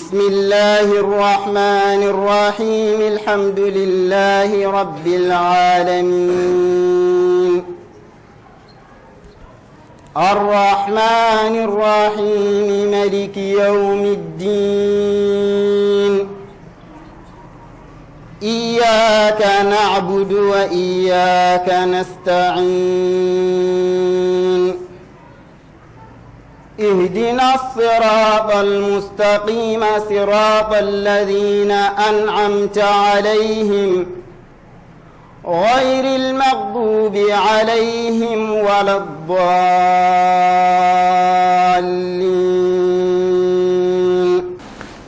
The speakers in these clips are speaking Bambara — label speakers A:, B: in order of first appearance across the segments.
A: بسم الله الرحمن الرحيم الحمد لله رب العالمين الرحمن الرحيم ملك يوم الدين إياك نعبد وإياك نستعين اهدنا الصراط المستقيم صراط الذين أنعمت عليهم غير المغضوب عليهم ولا الضالين.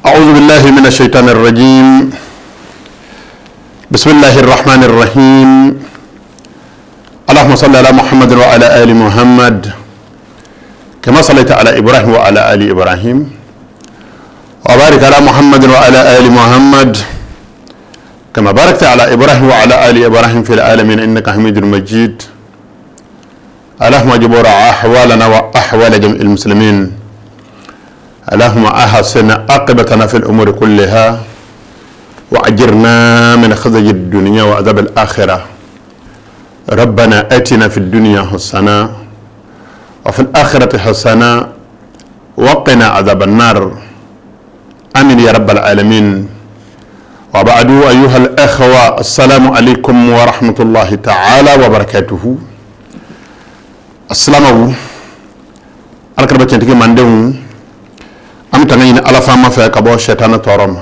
B: أعوذ بالله من الشيطان الرجيم. بسم الله الرحمن الرحيم. اللهم صل على محمد وعلى آل محمد كما صليت على إبراهيم وعلى آل إبراهيم، وبارك على محمد وعلى آل محمد كما باركت على إبراهيم وعلى آل إبراهيم في العالمين إنك حميد مجيد. اللهم اجبر أحوالنا وأحوال جميع المسلمين. اللهم أحسن عاقبتنا في الأمور كلها وأجرنا من خزي الدنيا وعذاب الآخرة. ربنا آتنا في الدنيا حسنة وفي الآخرة حسنة وقنا عذاب النار. آمين يا رب العالمين. وبعد، أيها الأخوة، السلام عليكم ورحمة الله تعالى وبركاته. السلام alakara tiɲɛtigi mandenw, an bɛ tanga ɲini Ala faama fɛ ka bɔ sɛtanɛ tɔɔrɔ ma.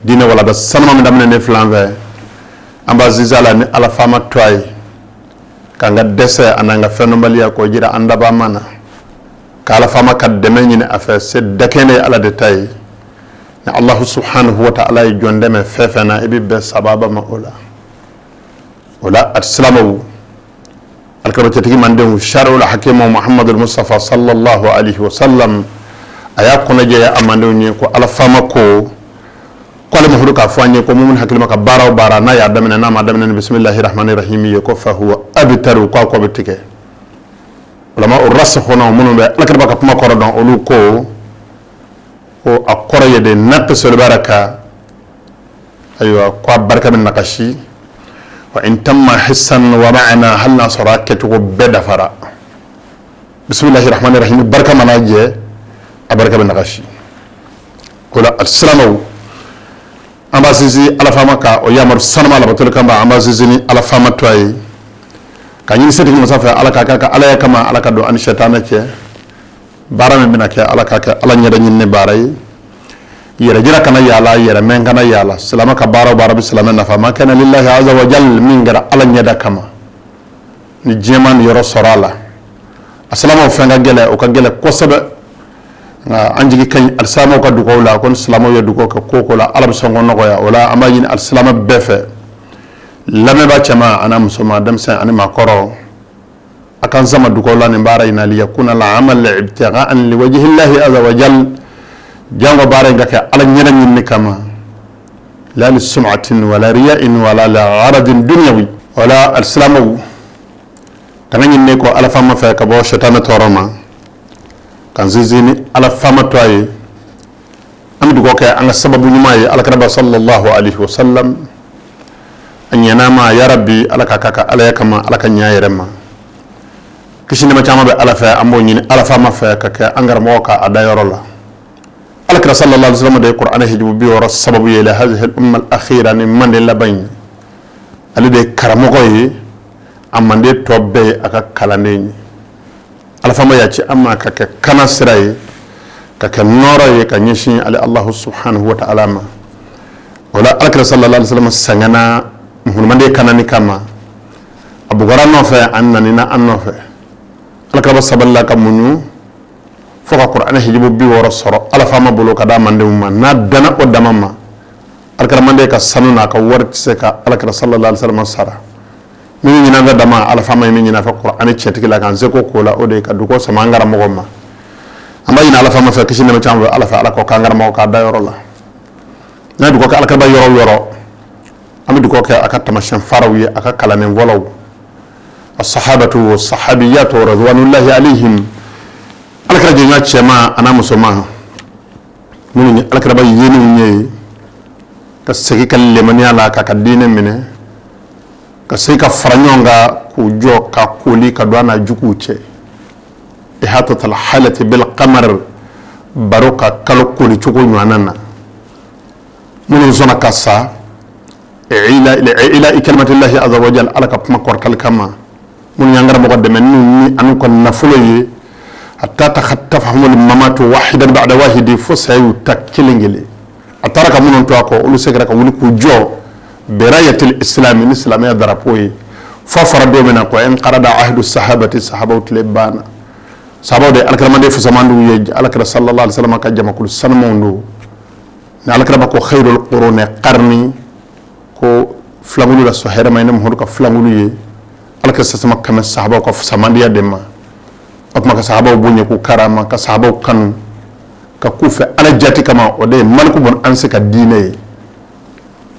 B: Diinɛ walada sanuma min daminɛ ne filan fɛ, an b'a sinsin a la ni Ala faama tɔgɔ ye, k'an ka dɛsɛ an'an ka fɛndɔnbaliya k'o jira an dabaa ma na, ka Ala faama ka dɛmɛ ɲini a fɛ. Se dɛkɛnɛ ye Ala de ta ye. Ni Alahu subhanahu wa ta'ala ye jɔn dɛmɛ fɛn fɛn na, i bɛ bɛn sababa ma o la. O la, alisilamɛw, alikabacɛtigi mandenw, sariw hakimu Muhammadu Mustafa sallallahu alaihi wa sallam, a y'a kɔnɔjɛya a mandenw ye ko Ala faama ko k'ale Muhamadu k'a fɔ an ye ko mumin hakilima ka baara o baara, n'a y'a daminɛ, n'a ma daminɛ ni bisimilahi rahmani rahimi ye, ko fahuwa abtaru, k'a kɔ bɛ tigɛ. Ulama o rasikhuna, minnu bɛ alakira ka kuma kɔrɔ dɔn, olu ko a kɔrɔ ye de naqisul baraka, ayiwa, ko a barika bɛ nakasi. Wa in tamma hissan wa ma'ana, hali n'a sɔrɔ a kɛcogo bɛɛ dafara, bisimilahi rahmani rahim barika mana jɛ, a barika bɛ nakasi. O la, alisilamɛw, an b'a sinsin Ala faama ka o yamaru sanuma labatoli kama. An b'a sinsin ni Ala faama tɔgɔ ye, ka ɲini setigi masa fɛ, Ala k'a kɛ ka Ala ya kama, Ala ka don ani sɛtanɛ cɛ. Baara min bɛna kɛ, Ala k'a kɛ Ala ɲɛda ɲinini baara ye. Yɛrɛ jira kana yaala, yɛrɛ mɛn kana yaala. Silamɛ ka baara o baara bɛ silamɛ nafa ma kana lillahi azza wa jal, min kɛra Ala ɲɛda kama, ni diɲɛma ni yɔrɔ sɔrɔ a la. A silamɛw, fɛn ka gɛlɛ, o ka gɛlɛ kosɛbɛ, nka an jigi ka ɲi alisilamɛw ka dugawu la. Ko ni silamɛw ye dugawu kɛ ko ko la, Ala bɛ sɔn k'o nɔgɔya. O la, an b'a ɲini alisilamɛ bɛɛ fɛ, lamɛnbaa cɛman ani musoman, denmisɛn ani maakɔrɔ, a kan sama dugawu la nin baara in na, liyakuna al-amal ibtigha'an liwajhillahi azza wa jal, jango baara in ka kɛ Ala ɲɛda ɲinini kama, la li sum'atin wala riya'in wala li gharadin dunyawi. Wala alisilamɛw, tanga ɲininen kɔ Ala faama fɛ ka bɔ sɛtanɛ tɔɔrɔ ma, k'an sinsin ni Ala faama tɔgɔ ye, an bɛ dugawu kɛ an ka sababu ɲuman ye, alakiraba sallallahu alaihi wa sallam. A ɲɛna ma, ya rabbi, Ala ka k'a ka Alaya kama, Ala ka ɲɛ a yɛrɛ ma. Kisi nɛɛma caman bɛ Ala fɛ, an b'o ɲini Ala faama fɛ ka kɛ an karamɔgɔ ka a dayɔrɔ la. Alakira sallallahu alaihi wa sallam de ye Kuranɛ hijibu 60 sababu ye la hazihi al-umma al-akhira, ni manden laban ye. Ale de ye karamɔgɔ ye, a manden tɔ bɛɛ ye a ka kalanden ye. Ala faama y'a ci an ma ka kɛ kana sira ye, ka kɛ nɔɔrɔ ye ka ɲɛsin ale Alahu subhanahu wa ta'ala ma. O la, alakira sallallahu alaihi wa sallam sɛgɛnna muhammaden kanani kama, a bugɔra nɔfɛ, a nanina an nɔfɛ. Alakira sabalila ka muɲu fo ka Kuranɛ hijibu 60 sɔrɔ Ala faama bolo ka d'a mandenw ma. N'a danna o dama ma, alakira manden ka sanu n'a ka wari tɛ se ka alakira sallallahu alaihi wa sallam sara. Min ɲin'an fɛ dama, Ala faama ye min ɲin'an fɛ Kuranɛ cɛtigi la, k'an seko k'o la, o de ye ka dugawu sama an karamɔgɔ ma. An b'a ɲini Ala faama fɛ, kisi nɛɛma caman bɛ Ala fɛ, Ala k'o k'an karamɔgɔ k'a da yɔrɔ la. N'a ye dugawu kɛ alakira yɔrɔ o yɔrɔ, an bɛ dugawu kɛ a ka tamasiyɛn faraw ye, a ka kalanden fɔlɔw, asahabatu wa sahabiyatu radwanullahi alayhim, alakira jɛɲɔgɔn cɛman an'a musoman. Minnu ye alakiraba yeninw ye ka segin ka lemaniya la k'a ka diinɛ minɛ, ka segin ka fara ɲɔgɔn kan k'u jɔ ka koli ka don a n'a juguw cɛ. Ihatatal halati bil qamar, baro ka kalo koli cogo ɲɔgɔnna na. Minnu sɔnna ka sa ila'i kalimatillahi azza wa jal, Ala ka kuma kɔrɔtali kama, minnu y'an karamɔgɔ dɛmɛ n'u ni an'u ka nafolo ye, hatta takhattafahumul mamatu wahidan ba'da wahidi, fo saya y'u ta kelen kelen. A taara ka minnu to a kɔ, olu seginna ka wuli k'u jɔ birayatil islami, ni silamɛya darapo ye. Fo a fɔra don min na ko inqarada ahdu sahabati, sahabaw tile banna. Sahabaw de alakiramaden fusamandiw ye, alakira sallallahu alaihi wasallam ka jamakulu sanumanw don. Ni alakira ko khairul quruni qarni, ko filankulu la sɔn hɛrɛma ye ne Muhamadu ka filankulu ye. Alakira sasama kɛmɛ sahabaw ka fusamandiya de ma. O tuma ka sahabaw bonya, k'u karama, ka sahabaw kanu, ka k'u fɛ Ala jati kama, o de ye Maliku bɔn an se ka diinɛ ye.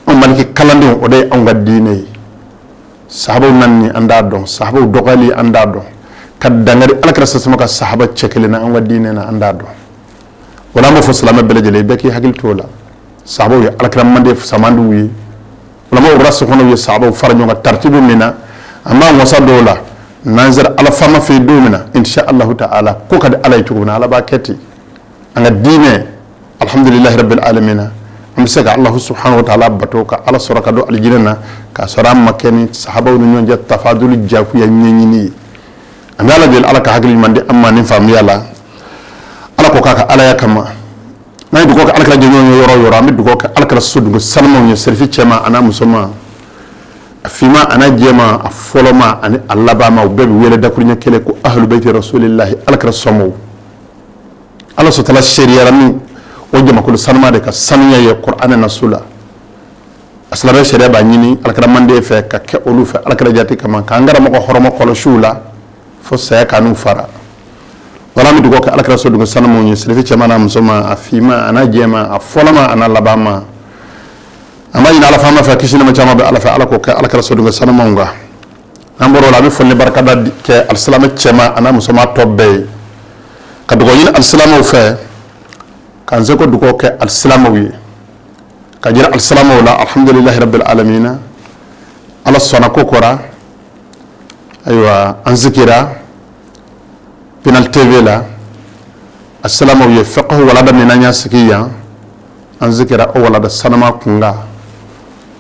B: Anw Maliki kalandenw, o de ye anw ka diinɛ ye. Sahabaw nani an t'a dɔn, sahabaw dɔgɔyali an t'a dɔn, ka dangari alakira sasama ka sahaba cɛ kelen na an ka diinɛ na, an t'a dɔn. O la an b'a fɔ silamɛ bɛɛ lajɛlen bɛɛ k'i hakili t'o la. Sahabaw ye alakira manden fusamandiw ye. Ulamaw rasikhunaw ye sahabaw fara ɲɔgɔn kan tartibu min na, an b'an wasa dɔw la. N'an sera Ala faama fɛ yen don min na, insha Allahu ta'ala, ko ka di Ala ye cogo min na, Ala b'a kɛ ten. An ka diinɛ, alhamdulilahi rabbil alamina, an bɛ se ka Allahu subhanahu wa ta'ala bato ka Ala sɔrɔ ka don alijinɛ na, k'a sɔrɔ an ma kɛ ni sahabaw ni ɲɔgɔn cɛ tafaduli jakuya ɲɛɲini ye. An bɛ Ala deli, Ala ka hakili ɲuman di an ma ni faamuya la. Ala ko k'a ka alaya kama, n'an ye dugawu kɛ alakira jɛɲɔgɔn ye yɔrɔ o yɔrɔ, an bɛ dugawu kɛ alakira sodugu sanumaw ye, serifi cɛman an'a musoman, a finman an'a jɛman, a fɔlɔma ani a labanma, u bɛɛ bɛ wele dakuruɲɛ kelen ko ahlu bayti rasulillahi, alakira sɔmɔw. Ala sɔtala seereyara ni o jamakulu sanuma de ka sanuya ye kuranɛ nasu la. A silamɛ sariya b'a ɲini alakira manden fɛ ka kɛ olu fɛ alakira jati kama, k'an karamɔgɔ hɔrɔma kɔlɔsiw la fo saya k'an n'u fara. Wala an bɛ dugawu kɛ alakira sodugu sanumaw ye, serifi cɛman n'a musoman, a finman an'a jɛman, a fɔlɔma an'a labanma. An b'a ɲini Ala faama fɛ, kisi nɛɛma caman bɛ Ala fɛ, Ala k'o kɛ alakira sodugu sanumaw kan. N'an bɔra o la, an bɛ foli ni barikada kɛ alisilamɛ cɛman an'a musoman tɔ bɛɛ ye, ka dugawu ɲini alisilamɛw fɛ, k'an seko dugawu kɛ alisilamɛw ye, ka jira alisilamɛw la, alhamdulilahi rabbil alamina, Ala sɔnna ko kɔra. Ayiwa, an sigira Pinal TV la, alisilamɛw ye fiqh walada min n'an y'a sigi yan, an sigira o walada sanuma kunkan.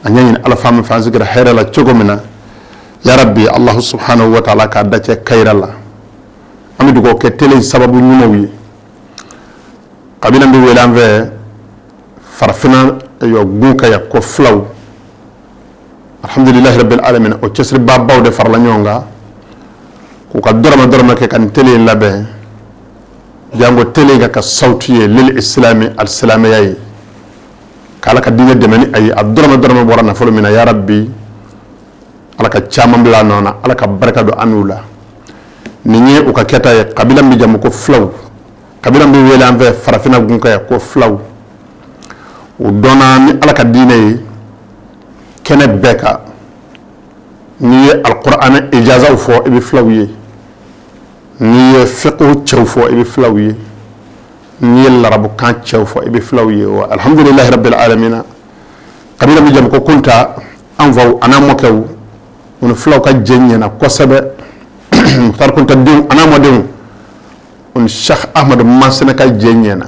B: An y'a ɲini Ala faama fɛ, an sigira hɛrɛ la cogo min na, ya rabbi Allahu subhanahu wa ta'ala k'a dacɛ kayira la. An bɛ dugawu kɛ tele sababu ɲumanw ye. Kabila bɛ wele an fɛ farafinna gun kan yan ko filaw, alhamdulilahi rabbil alamin, o cɛsiribabaw de farala ɲɔgɔn kan k'u ka dɔrɔmɛ dɔrɔmɛ kɛ ka nin tele in labɛn, janko tele in ka ka sawuti ye lil islami, alisilamɛya ye, k'Ala ka diinɛ dɛmɛ ni a ye. A dɔrɔmɛ dɔrɔmɛ bɔra nafolo min na, ya rabbi, Ala ka caman bila a nɔ na, Ala ka barika don an n'u la. Nin ye u ka kɛta ye. Kabila min bɛ jamu ko filaw, kabila min bɛ wele an fɛ farafinna gun kan yan ko filaw, o dɔnna ni Ala ka diinɛ ye kɛnɛ bɛɛ kan. N'i ye alikuranɛ ijazaw fɔ, i bɛ filaw ye. N'i ye fiqhu cɛw fɔ, i bɛ filaw ye. N'i ye larabukan cɛw fɔ, i bɛ filaw ye. Wa alhamdulilahi rabbil alamina, kabila min jamu ko Kunta, an faw an'an mɔkɛw, u ni filaw ka jɛ ɲɛna kosɛbɛ. Mukutari Kunta denw an'a mɔdenw, u ni Cheikh Ahmadu Masina ka jɛ ɲɛna,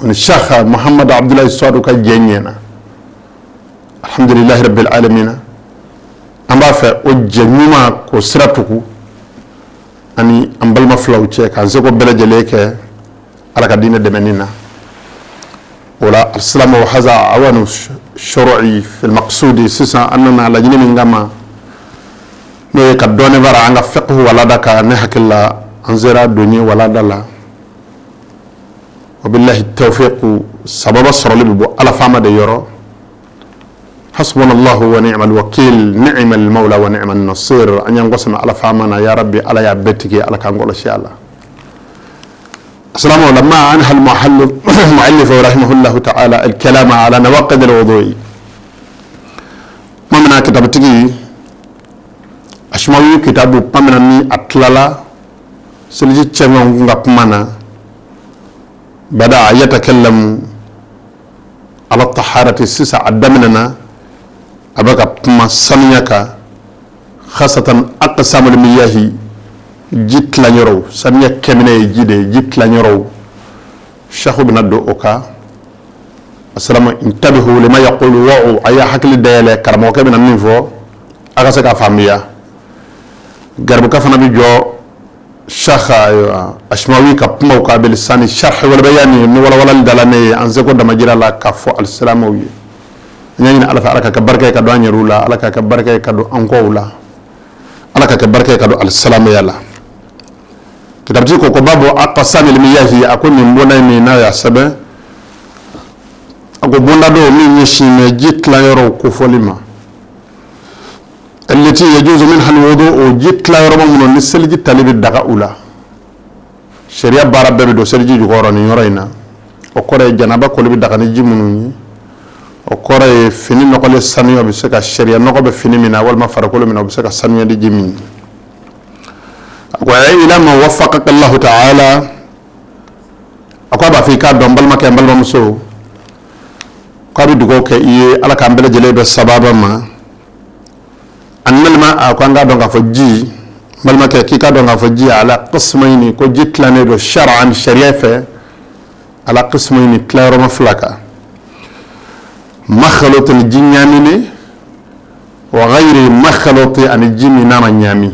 B: u ni Cheikh Muhammadu Abdulayi Suwadu ka jɛ ɲɛna, alhamdulilahi rabbil alamina. An b'a fɛ o jɛ ɲuman k'o sira tugu ani an balima filaw cɛ, k'an seko bɛɛ lajɛlen kɛ Ala ka diinɛ dɛmɛni na. O la alisilamɛw, haza awanu shuru'i fil maqsudi. Sisan an nana laɲini min kama, n'o ye ka dɔɔnin fara an ka fiqh walada kan. Ne hakili la, an sera donni walada la. Wabillahi tawfiq, sababa sɔrɔli bɛ bɔ Ala faama de yɔrɔ. Hasbunallahu wa ni'mal wakil, ni'mal mawla wa ni'man nasir. An y'an kɔsɛmɛ Ala faama na, ya rabbi, Ala y'a bɛɛ tigi, Ala k'an kɔlɔsi a la. السلام. لما أنهى المؤلف رحمه الله تعالى الكلام على نواقض الوضوء، ما من كتاب تجي Ashmawi kitabu pamina ni a tilala seliji cɛfɛnw ka kuma na. Bada yatakallamu ala taharati, sisan a daminɛna a bɛ ka kuma sanuya kan, khasatan aqsamul miyahi, ji tilanyɔrɔw. Sanuya kɛminɛ ye ji de ye, ji tilanyɔrɔw, shekhu bɛna don o kan. Asalama intabihu lima yaqulu wa'u, a y'a hakili dayɛlɛ karamɔgɔkɛ bɛna min fɔ a ka se k'a faamuya. Garibuka fana bɛ jɔ shekh ayiwa Ashmawi ka kumaw kan bilisani sharh wal bayani, ni walawalali dala ne ye an seko damajira la k'a fɔ alisilamɛw ye. An y'a ɲini Ala fɛ, Ala ka kɛ barika ye ka don an yɛrɛw la, Ala ka kɛ barika ye ka don an kɔw la, Ala ka kɛ barika ye ka don alisilamɛya la. Kitabutigi ko babu aqsamil miyahi, a ko nin bonda in min n'a y'a sɛbɛn, a ko bonda dɔ min ɲɛsin bɛ ji tilayɔrɔw kofɔli ma, allati yajuzu minha alwudu, ji tilayɔrɔ minnu ni seliji tali bɛ daga u la. Sariya baara bɛɛ bɛ don seliji jukɔrɔ nin yɔrɔ in na. O kɔrɔ ye janaba koli bɛ daga ni ji minnu ye, o kɔrɔ ye fini nɔgɔlen sanuya bɛ se ka, sariya nɔgɔ bɛ fini min na walima farikolo min na, o bɛ se ka sanuya ni ji min ye. A ko i'lam waffaqaka Allahu ta'ala, a ko a b'a fɔ i k'a dɔn, n balimakɛ, n balimamuso, k'a bɛ dugawu kɛ i ye, Ala k'an bɛɛ lajɛlen bɛn sababa ma. Annal ma'a, ko an k'a dɔn k'a fɔ ji, n balimakɛ, k'i k'a dɔn k'a fɔ ji ala qismayni, ko ji tilannen don shar'an, sariya fɛ, ala qismayni, tilayɔrɔma fila kan, makhlutin, ji ɲaaminen, wa ghayri makhluti, ani ji min n'a ma ɲaami.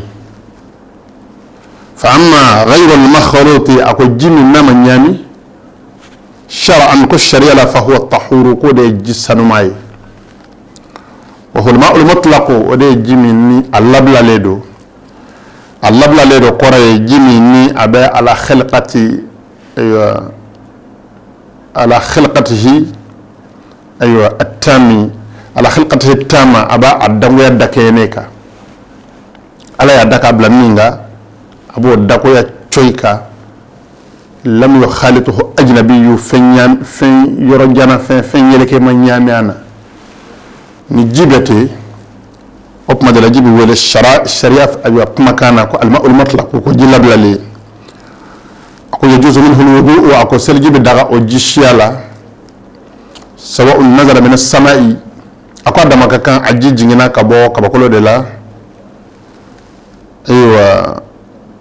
B: Fa amma ghayru al-makhluti, a ko ji min n'a ma ɲaami, shar'an, ko sariya la, fa huwa tahuru, k'o de ye ji sanuma ye, wa huwa al-ma'ul mutlaq, o de ye ji min ni a labilalen don. A labilalen don kɔrɔ ye ji min ni a bɛ ala khilqati, ayiwa, ala khilqatihi, ayiwa, attami, ala khilqatihi tama, a b'a a dangoya dakɛɲɛnen kan. Ala y'a da k'a bila min kan, a b'o dakoya coyi kan. Lam yukhalituhu ajnabiyu, fɛn fɛn yɔrɔ jana, fɛn fɛn yɛlɛkɛ ma ɲaami a na. Ni ji bɛ ten, o tuma de la ji bɛ wele sariya, ayiwa, kumakan na ko alma'ul mutlaq, ko ji labilalen. A ko yajuzu minhu alwudu, a ko seliji bɛ daga o ji siya la, sawa'un nazala min as-sama'i, a ko a dama ka kan a ji jiginna ka bɔ kabakolo de la, ayiwa,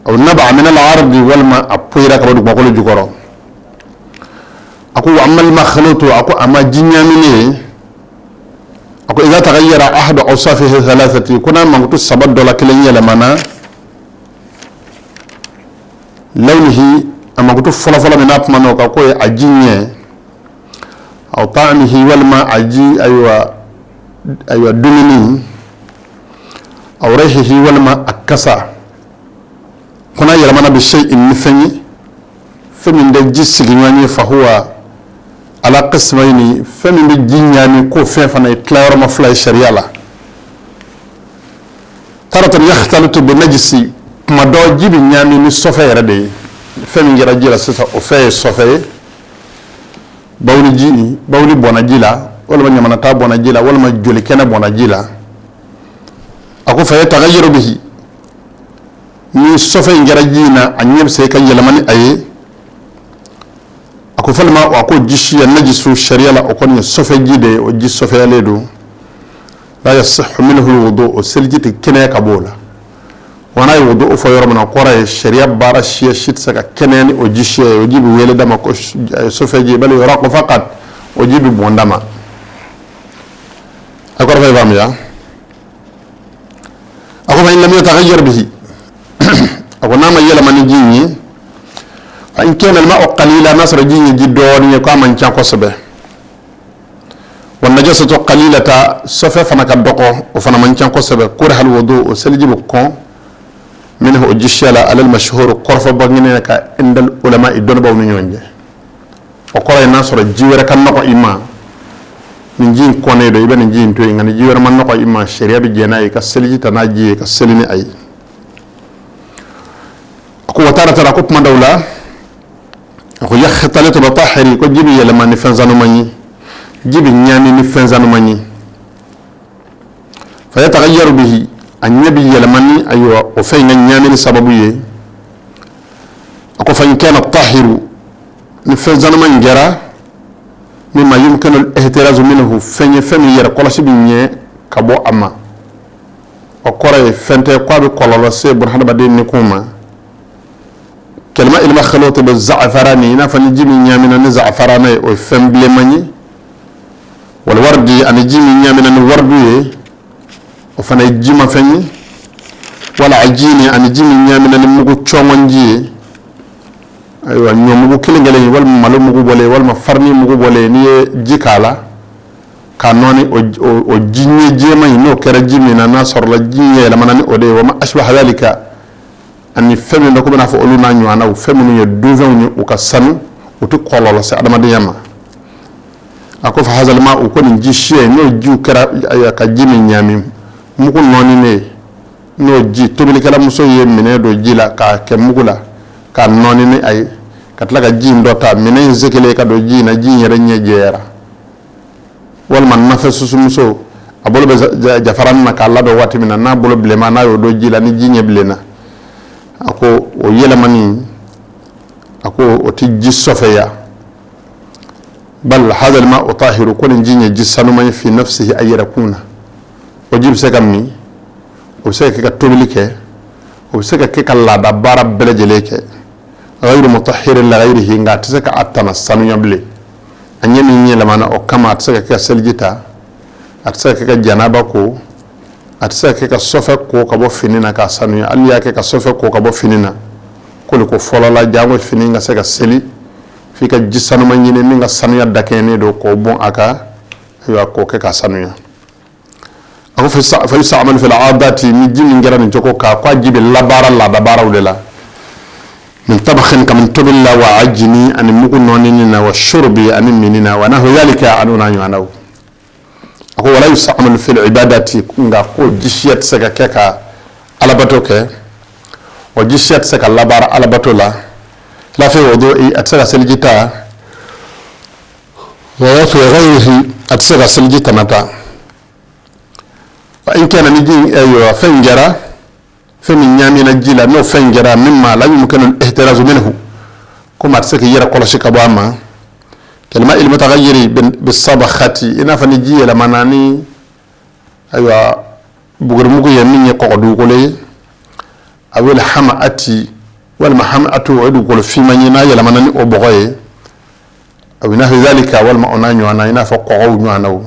B: aw naba'a min al-ardi, walima a poyira ka bɔ dugumakolo jukɔrɔ. A ko wa amma al-makhlutu, a ko a ma ji ɲaaminen, a ko idha taghayyara ahadu awsafihi thalathati, ko n'a mankutu saba dɔ la kelen yɛlɛmana, lawnihi, a mankutu fɔlɔfɔlɔ min n'a kumana o kan, k'o ye a ji ɲɛ, aw ta'amihi, walima a ji, ayiwa, ayiwa, dumuni, aw rihihi, walima a kasa, ko n'a yɛlɛmana bi shay'in, ni fɛn ye, fɛn min tɛ ji sigiɲɔgɔn ye, fahuwa ala qismayni, fɛn min bɛ ji ɲaami, k'o fɛn fana ye tilayɔrɔma fila ye sariya la. Taratan yakhtalitu bi najisi, tuma dɔ ji bɛ ɲaami ni sɔfɛ yɛrɛ de ye. Fɛn min kɛra ji la sisan, o fɛn ye sɔfɛ ye, bawuli ji, bawuli bɔnna ji la, walima ɲamanata bɔnna ji la, walima joli kɛnɛ bɔnna ji la. A ko fa yataghayyaru bihi, ni sɔfɛ in kɛra ji in na, a ɲɛ bɛ se ka yɛlɛma ni a ye. A ko falma, a ko ji siya najisu, sariya la o kɔni ye sɔfɛ ji de ye, o ji sɔfɛyalen don, la yasihhu minhu alwudu, o seliji tɛ kɛnɛya ka bɔ o la. Wa n'a ye wudu fɔ yɔrɔ min na, o kɔrɔ ye sariya baara siya si tɛ se ka kɛnɛya ni o ji siya ye. O ji bɛ wele dama ko sɔfɛ ji, bal yuraqu faqat, o ji bɛ bɔn dama. A kɔrɔ fɔ i faamuya. A ko fa in lam yataghayyar bihi, a ko n'a ma yɛlɛma ni ji in ye, fa in kana al-ma'u qalila, n'a sɔrɔ ji in ye ji dɔɔnin ye, k'a man ca kosɛbɛ, wa najasatu qalilata, sɔfɛ fana ka dɔgɔ, o fana man ca kosɛbɛ, kuriha al-wudu, o seliji bɛ kɔn, minhu, o ji siya la, alal mashhur, kɔrɔfɔ bangenen ka indal ulama, dɔnnibaw ni ɲɔgɔn cɛ. O kɔrɔ ye n'a sɔrɔ ji wɛrɛ ka nɔgɔ i ma, nin ji in kɔnnen don, i bɛ nin ji in to yen, nka ni ji wɛrɛ ma nɔgɔ i ma, sariya bɛ jɛn n'a ye ka seliji ta n'a ji ye ka seli ni a ye. A ko wa taratan, a ko tuma dɔw la, a ko yakhtalitu bi tahiri, ko ji bɛ yɛlɛma ni fɛn sanuman ye, ji bɛ ɲaami ni fɛn sanuman ye, fa yataghayyaru bihi, a ɲɛ bɛ yɛlɛma ni, ayiwa, o fɛn in ka ɲaamini sababu ye. A ko fa in kana tahiru Ni fɛn sanuma in kɛra mimma yumkinu al-ihtirazu minhu, fɛn ye fɛn min yɛrɛ kɔlɔsi bɛ ɲɛ ka bɔ a ma, o kɔrɔ ye fɛn tɛ k'a bɛ kɔlɔlɔ se buna hadamaden ni kun ma. Kalma'il makhluti bi za'farani, i n'a fɔ ni ji min ɲaamina ni za'farana ye, o ye fɛn bilenman ye. Wal wardi, ani ji min ɲaamina ni wardu ye, o fana ye jimafɛn ye. Wal ajini, ani ji min ɲaamina ni mugu cɔngɔnji ye, ayiwa ɲɔmugu kelen kelen walima malo mugu bɔlen walima farini mugu bɔlen, n'i ye ji k'a la k'a nɔɔni, o ji ɲɛ jɛman in, n'o kɛra ji min na, n'a sɔrɔla ji ɲɛ yɛlɛmana ni o de ye. Wa ma ashbaha dhalika, ani fɛn min bɛ komi n'a fɔ olu n'a ɲɔgɔnnaw, fɛn minnu ye dunfɛnw ye, u ka sanu, u tɛ kɔlɔlɔ se adamadenya ma. A ko fa hazal ma'u, ko nin ji siya n'o jiw kɛra, ayiwa, ka ji min ɲaami mugu nɔɔninen ye, n'o ji tobilikɛla muso ye minɛn don ji la k'a kɛ mugu la k'a nɔɔni ni a ye, ka tila ka ji in dɔ ta, minɛn in sekelen ka don ji in na, ji in yɛrɛ ɲɛ jɛyara. Walima nafɛn susumuso, a bolo bɛ jafarani na k'a labɛn waati min na, n'a bolo bilenma, n'a y'o don ji la, ni ji ɲɛ bilenna, a ko o yɛlɛmani, a ko o tɛ ji sɔfɛya. Bal hadha al-ma'u tahiru, ko nin ji ye ji sanuman ye fi nafsihi, a yɛrɛ kun na. O ji bɛ se ka min, o bɛ se ka kɛ ka tobili kɛ, o bɛ se ka kɛ ka laada baara bɛɛ lajɛlen kɛ. Ghayru mutahhirin li ghayrihi, nka a tɛ se ka a tana sanuya bilen. A ɲɛ min yɛlɛmana o kama, a tɛ se ka kɛ ka seliji ta, a tɛ se ka kɛ ka janaba ko, a tɛ se ka kɛ ka sɔfɛ ko ka bɔ fini na k'a sanuya. Hali n'i y'a kɛ ka sɔfɛ ko ka bɔ fini na, k'olu ko fɔlɔ la, jango fini ka se ka seli, f'i ka ji sanuman ɲini min ka sanuya dakɛɲɛnen don, k'o bɔn a kan, ayiwa, k'o kɛ k'a sanuya. A ko fa yusta'malu fil aadati, ni ji min kɛra nin cogo kan, k'a ji bɛ labaara laada baaraw de la. Min tabakhin, kamin tobili la, wa ajini, ani mugu nɔɔnini na, wa shurbi, ani mini na, wa nahwi dhalika, ani n'a ɲɔgɔnnaw. A ko wala yusta'malu fil ibadati, nka ko ji siya tɛ se ka kɛ ka alabato kɛ, o ji siya tɛ se ka labaara alabato la. La fi wudu'i, a tɛ se ka seliji ta, wala fi ghayrihi, a tɛ se ka seliji tana ta. Wa in kana, ni ji, ayiwa, fɛn kɛra fɛn min ɲaamina ji la, n'o fɛn kɛra mimma la yumkinu al-ihtirazu minhu, komi a tɛ se k'i yɛrɛ kɔlɔsi ka bɔ a ma. Kalma'il mutaghayyiri bisabakhati, i n'a fɔ ni ji yɛlɛmana ni, ayiwa, bugurimugu ye min ye kɔgɔ dugukolo ye, awil hama'ati, walima hama'atu, o ye dugukolo finman ye, n'a yɛlɛmana ni o bɔgɔ ye, aw nahwi dhalika, walima o n'a ɲɔgɔnna, i n'a fɔ kɔgɔw ɲɔgɔnnaw.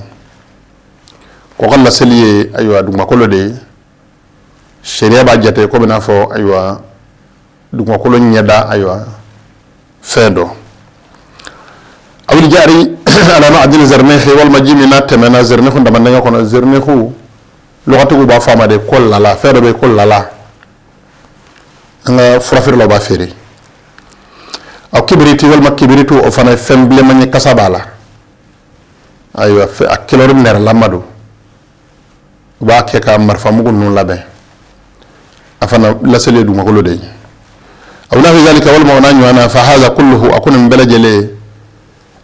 B: Kɔgɔ laseli ye, ayiwa, dugumakolo de ye. Sariya b'a jate komi n'a fɔ, ayiwa, dugumakolo ɲɛda, ayiwa, fɛn dɔ. Awil jari ala ma'adini zernekhi, walima ji min n'a tɛmɛna zernekhu damandɛngɛ kɔnɔ. Zernekhu, lɔgɔtigiw b'a fɔ a ma de ko lala, fɛn dɔ bɛ ko lala, an ka furafeerelaw b'a feere. Aw kibiriti, walima kibiritu, o fana ye fɛn bilenman ye, kasa b'a la, ayiwa, a couleur nɛrɛlama don, u b'a kɛ ka marifamugu ninnu labɛn, a fana laseli ye dugumakolo de ye. Aw nahwi zalika, walima o n'a ɲɔgɔnna. Fa haza kulluhu, a ko nin bɛɛ lajɛlen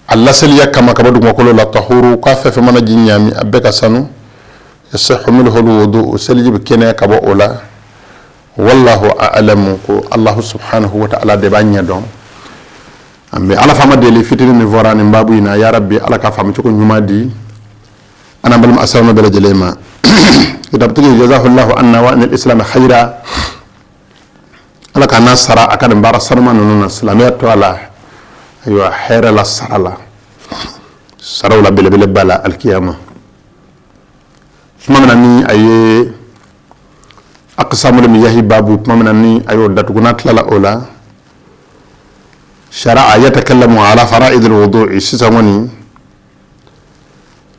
B: a laseliya kama ka bɔ dugumakolo la, tahuru, k'a fɛn fɛn mana ji ɲaami, a bɛɛ ka sanu. Yasihu minhu alwudu, seliji bɛ kɛnɛya ka bɔ o la. Wallahu a'lamu, ko Allahu subhanahu wa ta'ala de b'a ɲɛ dɔn. An bɛ Ala faama deli, fitinin min fɔra nin baabu in na, ya rabbi, Ala ka faamu cogo ɲuman di an n'an balima asilamɛ bɛɛ lajɛlen ma. Kitabutigi, jazahullahu anna wa anil islam khayra, Ala k'a n'a sara a ka nin baara sanuma ninnu na silamɛya tɔgɔ la, ayiwa, hɛrɛ la, sara la, saraw la belebeleba la alikiyama. Tuma min na ni a ye aqsamul miyahi babu, tuma min na ni a y'o datugu, n'a tilala o la, shara'a yatakallamu ala fara'idil wudu'i. Sisan kɔni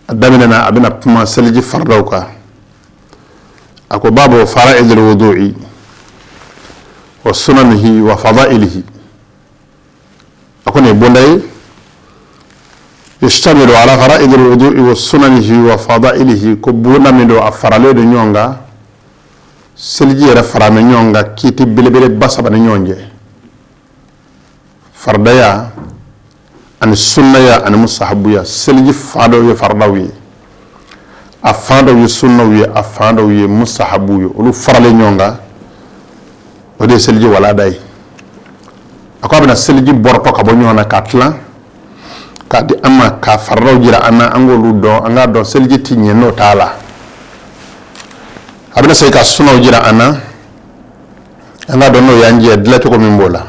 B: a daminɛna, a bɛna kuma seliji faridaw kan. A ko babu fara'idil wudu'i wa sunanihi wa fadailihi. A ko nin ye bonda ye, yashtamilu ala fara'idil wudu'i wa sunanihi wa fadailihi, ko bonda min don, a faralen don ɲɔgɔn kan, seliji yɛrɛ faralen bɛ ɲɔgɔn kan kiiti belebeleba saba ni ɲɔgɔn cɛ: faridaya ani sunnaya ani musahabuya. Seliji fan dɔw ye faridaw ye, a fan dɔw ye sunnaw ye, a fan dɔw ye musahabu ye. Olu faralen ɲɔgɔn kan, o de ye seliji walada ye. A ko a bɛna seliji bɔrɔtɔ ka bɔ ɲɔgɔn na k'a tilan k'a di an ma, k'a faridaw jira an na, an k'olu dɔn, an k'a dɔn seliji ti ɲɛ n'o t'a la. A bɛna segin ka sunaw jira an na, an k'a dɔn n'o y'an jɛ dilancogo min b'o la.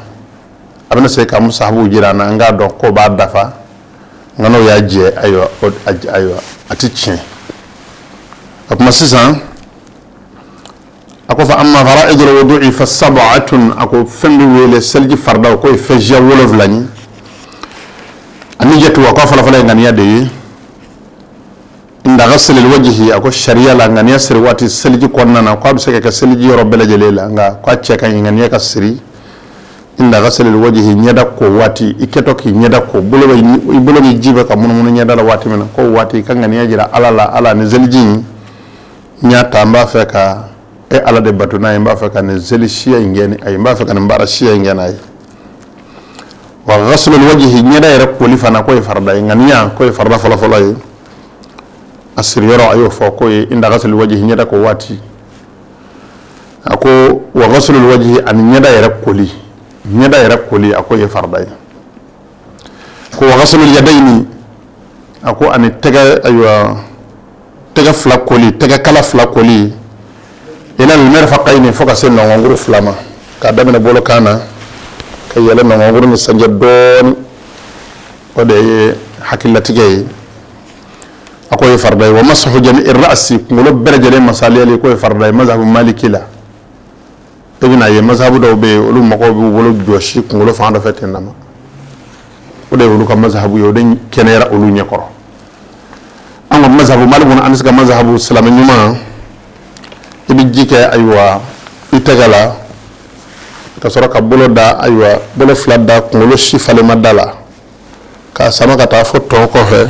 B: A bɛna segin ka musahabuw jira an na, an k'a dɔn k'o b'a dafa, nka n'o y'a jɛ, ayiwa, ayiwa, a ti tiɲɛ. O tuma sisan a ko fa amma fara'idul wudu'i fa sab'atun. A ko fɛn bɛ wele seliji faridaw, k'o ye fɛn siya 7 ye. An-niyatu, a ko a fɔlɔfɔlɔ ye ŋaniya de ye. Inda ghaslil wajhi, a ko sariya la ŋaniya siri waati seliji kɔnɔna na, k'a bɛ se ka kɛ seliji yɔrɔ bɛɛ lajɛlen la, nka k'a cɛ ka ɲi ŋaniya ka siri inda ghaslil wajhi, ɲɛda ko waati, i kɛtɔ k'i ɲɛda ko, bolo bɛ i bolo ni ji bɛ ka munumunu ɲɛda la waati min na, k'o waati i ka ŋaniya jira Ala la: Ala, ni seliji in n y'a ta, n b'a fɛ ka e Ala de bato n'a ye, n b'a fɛ ka nin seli siya in kɛ ni a ye, n b'a fɛ ka nin baara siya in kɛ n'a ye. Wa ghaslul wajhi, ɲɛda yɛrɛ koli fana, k'o ye farida ye. Ŋaniya, k'o ye farida fɔlɔfɔlɔ ye. A siriyɔrɔ, a y'o fɔ k'o ye inda ghaslul wajhi, ɲɛda ko waati. A ko wa ghaslul wajhi, ani ɲɛda yɛrɛ koli, ɲɛda yɛrɛ koli, a k'o ye farida ye. Ko wa ghaslul yadayni, a ko ani tɛgɛ, ayiwa, tɛgɛ fila koli, tɛgɛ kala fila koli, ilal mirfaqayni, fo ka se nɔngɔnkuru fila ma, k'a daminɛ bolokan na ka yɛlɛ nɔngɔnkuru ni sanjɛ dɔɔni, o de ye hakililatigɛ ye. A k'o ye farida ye. Wa masahu jami'i ra'si, kunkolo bɛɛ lajɛlen masaliyali, k'o ye farida ye mazhabu maliki la. E bɛna ye mazhabu dɔw bɛ yen, olu mɔgɔw b'u bolo jɔsi kunkolo fan dɔ fɛ ten nama, o de ye olu ka mazhabu ye, o de kɛnɛyara olu ɲɛkɔrɔ. An ka mazhabu Malik bun Anas ka mazhabu, silamɛ ɲuman, i bɛ ji kɛ, ayiwa, i tɛgɛ la ka sɔrɔ ka bolo da, ayiwa, bolo fila da kunkolo si falenma da la, k'a sama ka taa fo tɔn kɔfɛ,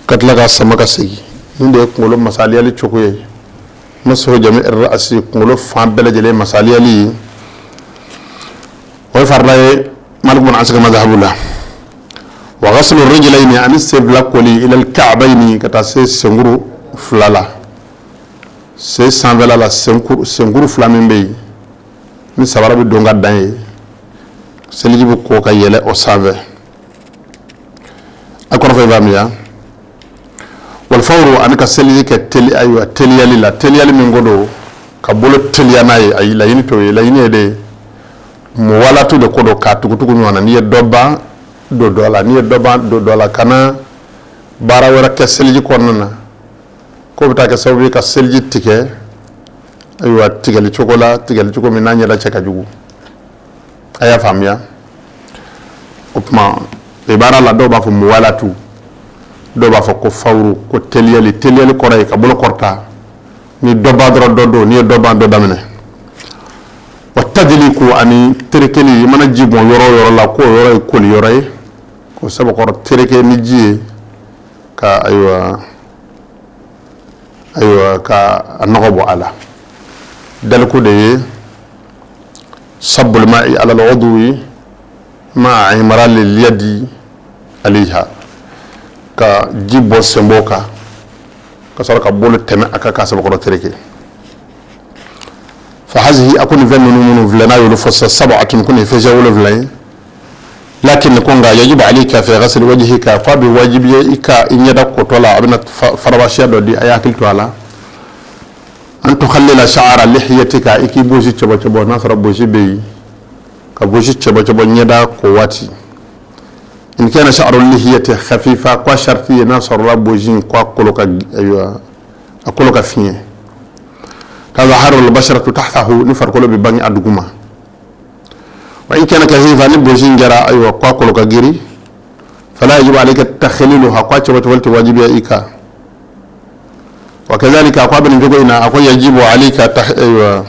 B: ka tila k'a sama ka segin. Nin de ye kunkolo masaliyali cogo ye. Masahu jami ra'si, kunkolo fan bɛɛ lajɛlen masaliyali ye, o ye farida ye Malik bun Anas ka mazhabu la. Wa ghaslu rijlayni, ani sen fila koli, ilal ka'bayni, ka taa se senkuru fila la, sen sanfɛla la, senkuru fila min bɛ yen ni sabara bɛ don ka dan ye, seliji bɛ ko ka yɛlɛ o sanfɛ. A kɔrɔ fɔ i faamuya. Wal fawru, ani ka seliji kɛ teli, ayiwa, teliyali la, teliyali min ko don ka bolo teliya n'a ye. Ayi, laɲini t'o ye. Laɲini ye de muwalatu de ko don, k'a tugutugu ɲɔgɔn na. N'i ye dɔ ban, don dɔ la, n'i ye dɔ ban, don dɔ la. Kana baara wɛrɛ kɛ seliji kɔnɔna na k'o bɛ taa kɛ sababu ye ka seliji tigɛ, ayiwa, tigɛli cogo la, tigɛli cogo min n'a ɲɛda cɛ ka jugu. A y'a faamuya. O tuma ibara la, dɔw b'a fɔ muwalatu, dɔw b'a fɔ ko fawuru, ko teliyali. Teliyali kɔrɔ ye ka bolo kɔrɔta, ni dɔ ban dɔrɔn dɔ don, n'i ye dɔ ban, dɔ daminɛ. Wa tadiliku, ani terekeli. I mana ji bɔn yɔrɔ o yɔrɔ la, k'o yɔrɔ ye koli yɔrɔ ye, k'o sɛbɛkɔrɔ tereke ni ji ye, ka, ayiwa, ayiwa, ka a nɔgɔ bɔ a la. Daliku de ye sabbul ma'i ala al-udwi ma'a imraril yadi alayha, ka ji bɔn senbɔ kan ka sɔrɔ ka bolo tɛmɛ a kan k'a sɛbɛkɔrɔ tereke. Fa hazihi, a ko nin fɛn ninnu minnu filɛ n'a y'olu fɔ sisan, sab'atun, ko nin ye fɛn siya 7 ye. Lakin, ko nka, yajibu alayka fi ghasli wajhika, ko a bɛ wajibiya i ka i ɲɛda kotɔ la. A bɛna farabasiya dɔ di, a y'a hakili to a la. An tukhallila sha'ara lihiyatika, i k'i bosi cɛbɔ cɛbɔ, n'a sɔrɔ bosi bɛ yen, ka bosi cɛbɔ cɛbɔ ɲɛda ko waati. In kana sha'ru lihiyati khafifa, ko a sharti ye n'a sɔrɔla bosi in ko a kolo ka, ayiwa, a kolo ka fiɲɛ, tadhaharu al-basharatu tahtahu, ni farikolo bɛ bange a duguma. Wa in kana kathifa, ni bosi in kɛra, ayiwa, ko a kolo ka giri, fala yajibu alayka takhliluha, ko a cɛbɔ cɛbɔli tɛ wajibiya i kan. Wa kadhalika, a ko a bɛ nin cogo in na, a ko yajibu alayka, ayiwa,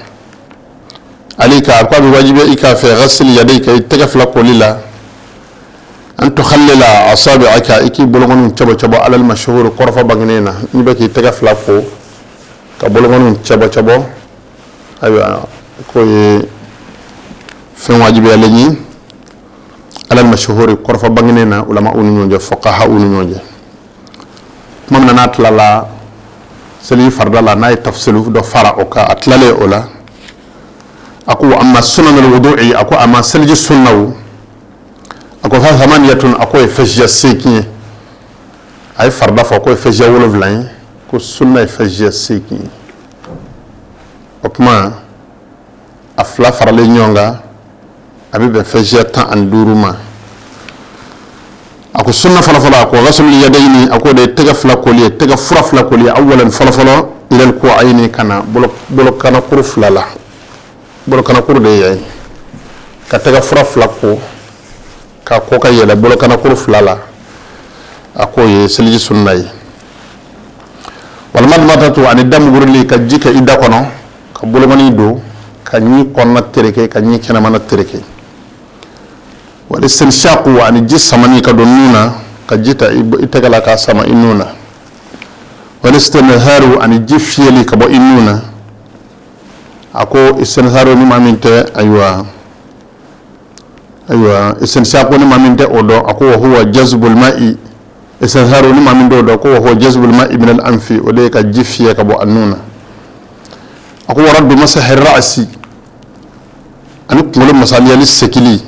B: alayka, a ko a bɛ wajibiya i kan fi ghasli yadayka, i tɛgɛ fila koli la, an tukhallila asabi'aka, i k'i bolokɔniw cɛbɔ cɛbɔ, alal mashhur, kɔrɔfɔ bangenen na. N'i bɛ k'i tɛgɛ fila ko ka bolokɔniw cɛbɔ cɛbɔ, ayiwa, k'o ye fɛn wajibiyalen ye alal mashhur, kɔrɔfɔ bangenen na ulama u ni ɲɔgɔn cɛ, fuqaha u ni ɲɔgɔn cɛ. Tuma min na n'a tilala seli farida la, n'a ye tafsilu dɔ fara o kan, a tilalen o la, a ko amma sunanul wudu'i, a ko amma seliji sunnaw. A ko fa thamaniyatun, a ko ye fɛn siya 8 ye. A ye farida fɔ ko ye fɛn siya 7 ye, ko sunna ye fɛn siya 8 ye. O tuma a fila faralen ɲɔgɔn kan, a bɛ bɛn fɛn siya 15 ma. A ko sunna fɔlɔfɔlɔ, a ko ghaslul yadayni, a ko de ye tɛgɛ fila koli ye, tɛgɛ fura fila koli ye, awalan fɔlɔfɔlɔ, ilal ku'ayni, ka na bolokanakuru fila la. Bolokanakuru de ye yan ye, ka tɛgɛ fura fila ko ka ko ka yɛlɛ bolokanakuru fila la, a k'o ye seliji sunna ye. Wal madmadatu, ani da mugurili, ka ji kɛ i da kɔnɔ, ka bolokɔni don ka ɲin kɔnɔna tereke, ka ɲin kɛnɛmana tereke. Wal istinshaqu, ani ji samani ka don nun na, ka ji ta i tɛgɛ la k'a sama i nun na. Wal istinharu, ani ji fiyɛli ka bɔ i nun na. A ko istinharu, ni maa min tɛ, ayiwa, istinshaqu, ni maa min tɛ o dɔn, a ko wa huwa jazbul ma'i. Istinharu, ni maa min t'o dɔn, ko wa huwa jazbul ma'i min al anfi, o de ye ka ji fiyɛ ka bɔ a nun na. A ko wa raddu masahi ra'si, ani kunkolo masaliyali sekili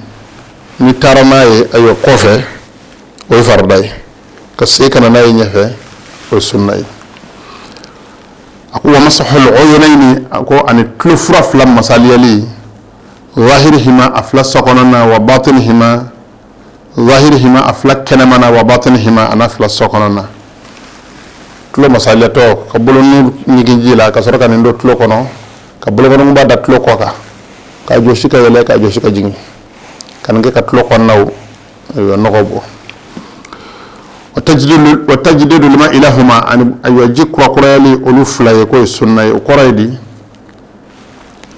B: n'i taara n'a ye, ayiwa, kɔfɛ, o ye farida ye. Ka segin ka na n'a ye ɲɛfɛ, o ye sunna ye. A ko wa masahul uyunayni, a ko ani tulo fura fila masaliyali, zahirihima, a fila sokɔnɔna, wa batinihima, zahirihima, a fila kɛnɛmana, wa batinihima, a n'a fila sokɔnɔna. Tulo masaliyatɔ, ka bolo nu ɲigin ji la ka sɔrɔ ka nin don tulo kɔnɔ, ka bolokɔnikunba da tulo kɔ kan, k'a jɔsi ka yɛlɛ, k'a jɔsi ka jigin, ka nin kɛ ka tulo kɔnɔnaw nɔgɔ bɔ. Wa tajdidul ma'i lahuma, ani ayiwa ji kurakurayali olu fila ye, k'o ye sunna ye. O kɔrɔ ye di?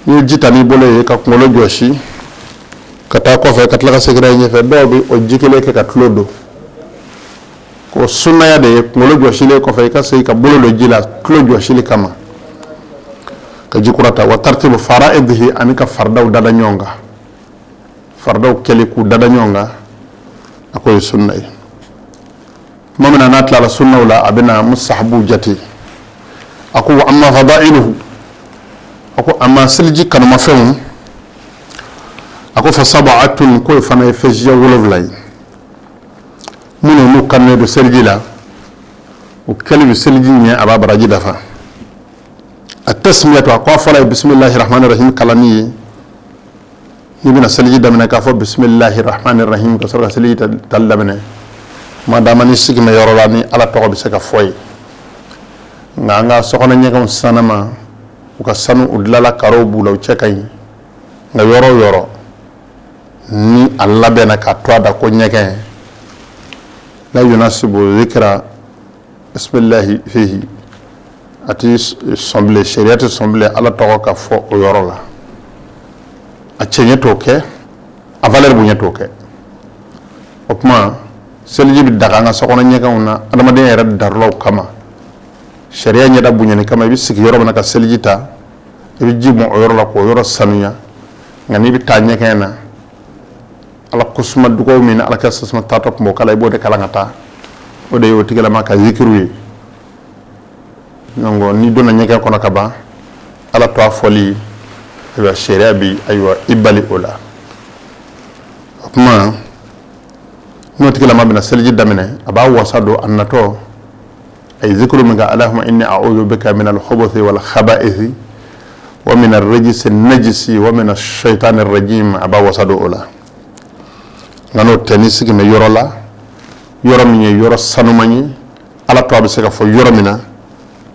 B: N'i ye ji ta n'i bolo ye ka kunkolo jɔsi ka taa kɔfɛ, ka tila ka segin n'a ye ɲɛfɛ, dɔw bɛ o ji kelen kɛ ka tulo don. Ko sunnaya de ye kunkolo jɔsilen kɔfɛ, i ka segin ka bolo don ji la tulo jɔsili kama, ka ji kura ta. Wa tartibu fara'idihi, ani ka faridaw dada ɲɔgɔn kan, faridaw kɛli k'u dada ɲɔgɔn kan, a k'o ye sunna ye. Tuma min na n'a tilala sunnaw la, a bɛna mustahabuw jate. A ko wa amma fadailuhu, a ko amma seliji kanumafɛnw, a ko fa sab'atun, k'o fana ye fɛn siya 7 ye, minnu n'u kanunen don seliji la, o kɛli bɛ seliji ɲɛ, a b'a baraji dafa. A tasmiyatu, a ko a fɔlɔ ye bisimilahi rahmani rahim kalanni ye. N'i bɛna seliji daminɛ, k'a fɔ bisimilahi rahmani rahim, ka sɔrɔ ka seliji tali daminɛ. Ma dama ni sigi bɛ yɔrɔ la ni Ala tɔgɔ bɛ se ka fɔ yen. Nka an ka sokɔnɔ ɲɛgɛnw sanama, u ka sanu, u dilala, karow b'u la, u cɛ ka ɲi. Nka yɔrɔ o yɔrɔ ni a labɛnna k'a to a da ko ɲɛgɛn, la yunasibu zikira bisimilahi fihi, a tɛ sɔn bilen, sariya tɛ sɔn bilen Ala tɔgɔ ka fɔ o yɔrɔ la. A cɛɲɛ t'o kɛ, a valeur bonya t'o kɛ. O tuma seliji bɛ daga an ka sokɔnɔ ɲɛgɛnw na adamadenya yɛrɛ darulaw kama, sariya ɲɛda bonyani kama. I bɛ sigi yɔrɔ min na ka seliji ta, i bɛ ji bɔn o yɔrɔ la k'o yɔrɔ sanuya. Nka n'i bɛ taa ɲɛgɛn na, Ala kosuma dugawu min Ala ka sasuma taatɔ tun b'o kala, i b'o de kalan ka taa. O de ye o tigilama ka zikiru ye. Donc n'i donna ɲɛgɛn kɔnɔ ka ban, Ala tɔgɔ fɔli, ayiwa, sariya bi, ayiwa, i bali o la. O tuma n'o tigilama bɛna seliji daminɛ, a b'a wasa don a natɔ, a ye zikiru min kɛ: Allahumma inni a'udhu bika min al-khubuthi wal khaba'ithi wa min ar-rijsi an-najisi wa min ash-shaytani ar-rajim. A b'a wasa don o la. Nka n'o tɛ, n'i sigi bɛ yɔrɔ la, yɔrɔ min ye yɔrɔ sanuman ye, Ala tɔgɔ bɛ se ka fɔ yɔrɔ min na,